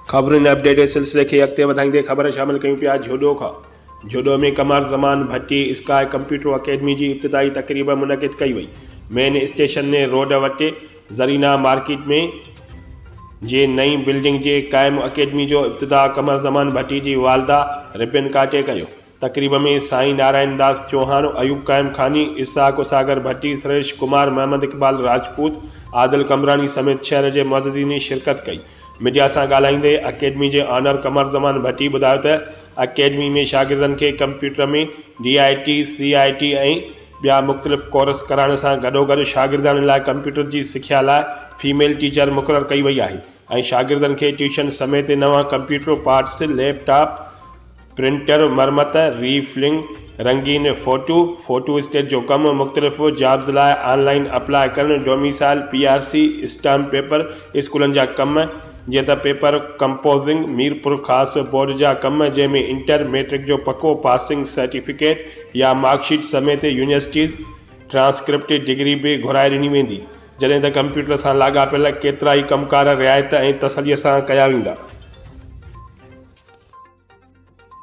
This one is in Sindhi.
خبرن اپڊيٽ جي سلسلي کي اڳتي وڌائيندي خبر شامل ڪيون پيا جهوڏو کان Jhuddo ۾ Qamar Zaman Bhatti sky computer academy جي ابتدائي تقريب منعقد ڪئي وئي. مين اسٽيشن روڊ وٽ زرينا مارڪيٽ ۾ جي نئين بلڊنگ جي قائم اڪيڊمي جو افتتاح قمر زمان ڀٽي جي والده ربن ڪاٽي ڪيو. تقريب ۾ سائين نارائڻ داس چوهاڻ، ايوب قائم خاني، اسحاق ساگر ڀٽي، سريش ڪمار، محمد اقبال راجپوت، عادل قمبراڻي سميت شهر جي معززين شرڪت ڪئي. ميڊيا سان ڳالهائيندي اڪيڊمي جي آنر قمر زمان ڀٽي ٻڌايو ته اڪيڊمي ۾ شاگردن کي computer ۾ D I T, C I T ۽ ٻيا مختلف ڪورس ڪرائڻ سان گڏوگڏ شاگردياڻين لاء ڪمپيوٽر جي سکيا لاء فيميل ٽيچر مقرر ڪئي وئي آهي ۽ شاگردن کي ٽيوشن سميت نوان computer parts, lap top, printer مرمت، ري فلنگ، رنگين فوٽو، فوٽو اسٽيٽ جو ڪم، مختلف جابز لاء آن لائن اپلاء ڪرڻ، domicile, P R C, stamp paper, اسڪولن جا ڪم جيئن ته پيپر ڪمپوزنگ، ميرپورخاص بورڊ جا ڪم جنهن ۾ انٽر، ميٽرڪ جو پڪو پاسنگ سرٽيفڪيٽ يا مارڪ شيٽ سميت يونيورسٽيز ٽرانسڪرپٽ ڊگري به گهرائي ڏني ويندي جڏهن ته ڪمپيوٽر سان لاڳاپيل ڪيترائي ڪم ڪار رعايت ۽ تسلي سان ڪيا ويندا.